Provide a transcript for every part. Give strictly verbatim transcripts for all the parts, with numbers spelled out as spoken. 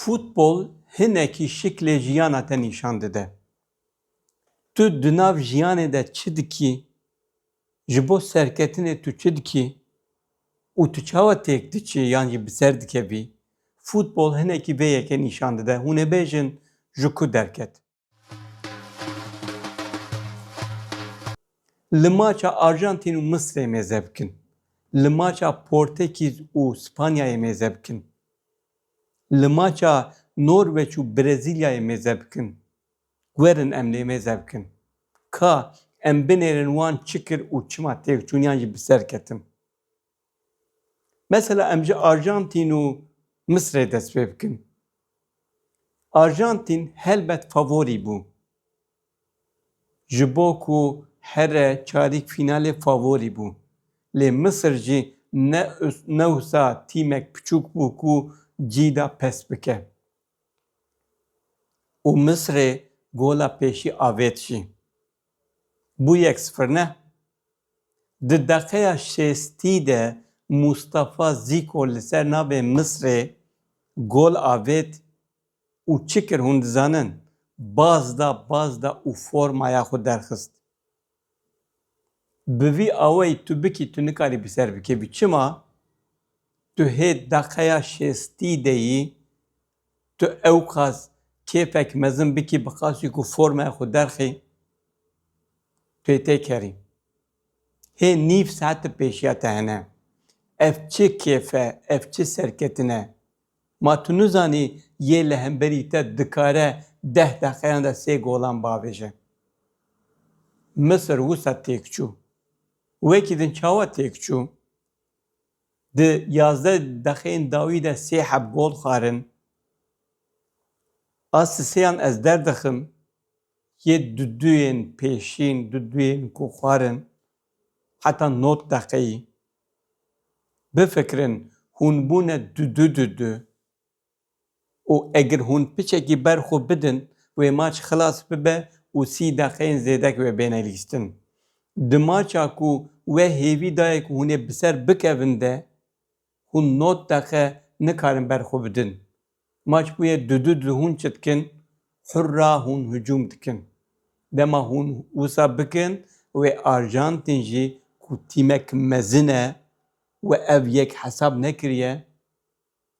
Futbol hinekî şiklê jiyana te nîşan dide. Tu di nav jiyanê de çi dikî? Ji bo serketinê tu çi dikî? Û tu çawa têk diçî yan jî bi ser dikevî? Futbol hinekî vê yekê nîşan dide. Hûn ê bêjin ji ku derket? Li maça Arjantîn û Misrê mêze bikin. Li maça Portekîz û Spanyayê mêze bikin. Li maça Norweç û Brezîlyayê mêze bikin. Werin em lê mêze bikin. Ka em binêrin wan çi kir û çima têk çûn yan jî bi ser ketin. Mesela em ji Arjantîn û Misrê dest pê bikin. Arjantîn helbet favorî bû. Ji bo ku here çarîk fînalê favorî bû. Lê Misir jî ne, ne wisa tîmek piçûk bû ku cî da pes bike. Û Misrê gola pêşî avêt jî. Bû yek sifir ne? Di deqeya şêstî de Mustafa Zîko li ser navê Misrê gol avêt û çi kir hûn dizanin? Baz da, baz da û formaya xwe derxist. Bi vî awayî tu bikî, tu nikarî bi ser bikevî. Çima? Tu hê deqeya şêstî de yî, tu ewqas kêfek mezin bikî, bi qasî ku formaya xwe derxî, tu yê têkerî. Hê nîv saet di pêşiya te hene. Ev çi kêf e, ev çi serketin e? Ma tu nizanî yê li hemberî te dikare deh deqeyan de sê golan bavêje? Misir wisa têk çû. Wekî din çawa têk çû? Di yazdeh deqeyên dawî de sê heb gol xwarin. A sisêyan ez derdixim, yê duduyên pêşîn, duduyên ku xwarin, heta nod deqeyî. Bifikirin, hûn bûne dudu dudu. Û eger hûn piçekî ber xwe bidin, wê maç xilas bibe û sî deqeyên zêdek wê bêne lîstin. Di maça ku we hêvî daye ku hûn ê bi ser bikevin de, hûn nod deqe nikarin ber xwe bidin. Maç bûye dudu du, hûn çi dikin? Hurra hûn hicûm dikin. Dema hûn wisa bikin, wê Arjantîn jî ku tîmek mezin e û ev yek hesab nekiriye,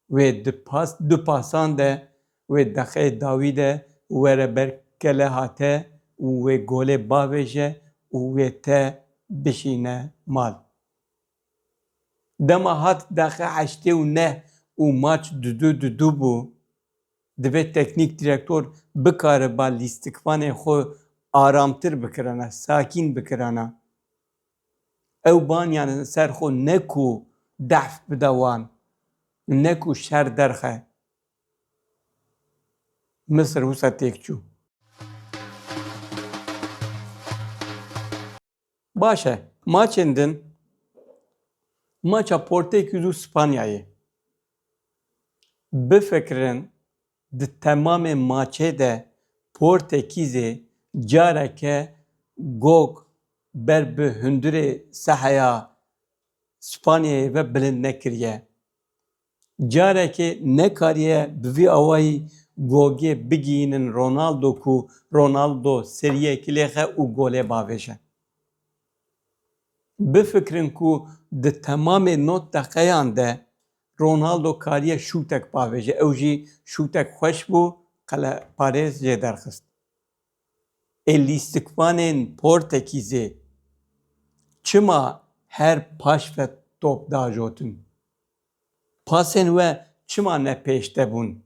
wê di pas, du pasan de, wê deqeyê dawî de were ber kele hate û wê golê bavêje û wê te bişîne mal. Dema hat deqe heştê û neh û maç dudu dudu bû, divê teknîk direktor bikariba lîstikvanê xwe aramtir bikirana, sakîn bikirana. Ew banyan ser xwe ne ku dehf bide wan, ne ku şer derxe. Misir wisa têk çû. Baş e, maçên din, maça Portekîz û Spanyayê. Bifikirin, di temamê maçê de Portekîzê careke gog ber bi hundirê seheya Spanyayê ve bilind nekiriye. Carekê nekariye bi vî awayî gogê bigihînin Ronaldo ku Ronaldo seriyekî lêxe û golê bavêje. Bifikirin ku di temamê nod deqeyan de Ronaldo kariye şûtek bavêje. Ew jî şûtek xweş bû, qeleparêz jê derxist. Ê lîstikvanên Portekîzê çima her paş ve top dajotin? Pasên we çima ne pêş de bûn?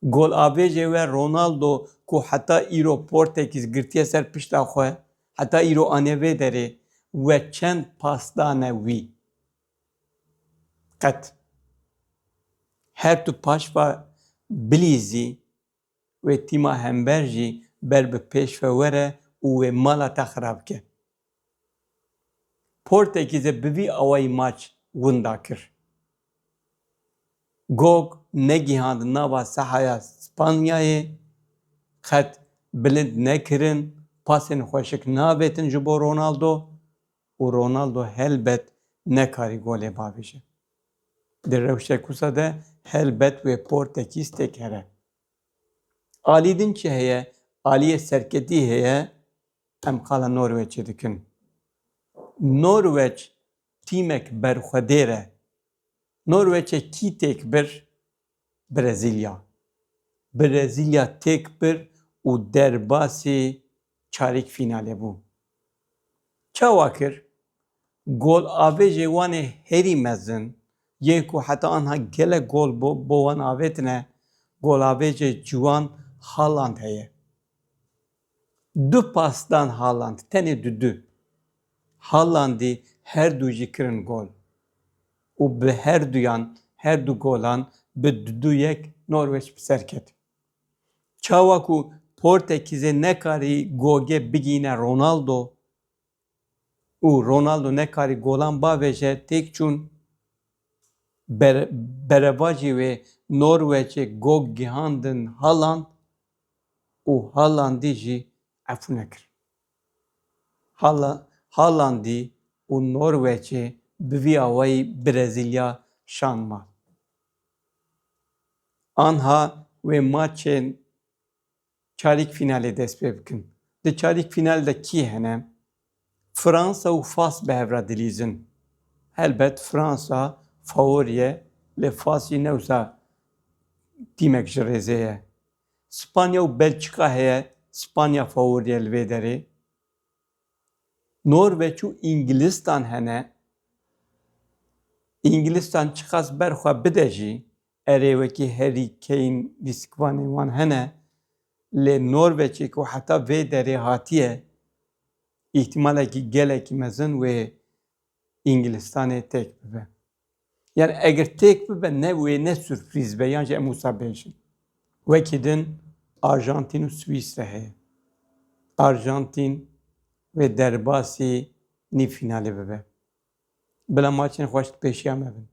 Golavêjê we Ronaldo ku heta îro Portekîz girtiye ser pişta xwe, heta îro aniye vê derê, we çend pas dane wî? Qet. Her tu paş ve bilîzî, wê tîma hember jî ber bi pêş ve were û wê mala te xirab ke. Portekîzê bi vî awayî maç winda kir. Gog negihand nava sehaya Spanyayê, qet bilind nekirin, pasên xweşik navêtin ji bo Ronaldo û Ronaldo helbet nekarî golê bavêje. Di rewşek wisa de helbet wê Portekîz têk here. Alî din çi heye? Aliyê serketî heye, em qala Norweçê dikin. Norweç tîmek berxwedêr e. Norweçê kî têk bir? Brezîlya. Brezîlya têk bir û derbasî çarîk fînalê bû. Çawa kir? Golavêjê wan ê herî mezin, yên ku heta anha gelek gol bo, bo wan avêtine, golavêjê ciwan Haaland heye. Du pas dan Haaland, tenê dudu. Haalandî her du jî kirin gol. Û bi her duyan, her du golan bi dudu yek Norweç bi ser ket. Çawa ku Portekîzê nekarî goge bigîne Ronaldo û Ronaldo nekarî golan bavêje, têk çûn, ber-, berevajî wê Norweçê gog gihandin Haaland û Haalandî jî efû nekir. Hala-, Haalandî û Norweçê bi vî awayî Brezîlya şand mal. Anha wê maçên çarîk fînalê dest pê bikin. Di çarîk fînal de kî hene? Fransa û Fas bi hev re dilîzin. Helbet Fransa fawor ye, lê Fas jî ne wisa tîmek ji rêzê ye. Spanya û Belçika heye, Spanya fawor ye li vê derê. Norveç û Îngilistan hene. Îngilistan çiqas ber xwe bide jî, erê wekî Harry Kane lîstikvanên wan hene, lê Norveçê ku heta vê derê hatiye, îhtimalekî gelekî mezin wê Îngilistanê têk bibe. Yani eger têk bibe, ne wê ne surprîz be, yan jî em wisa bêjin. Wekî din Arjantîn û Swîsre heye. Arjantîn wê derbasî nîv fînalê bibe. Bila maçên xweş di pêşiya me bin.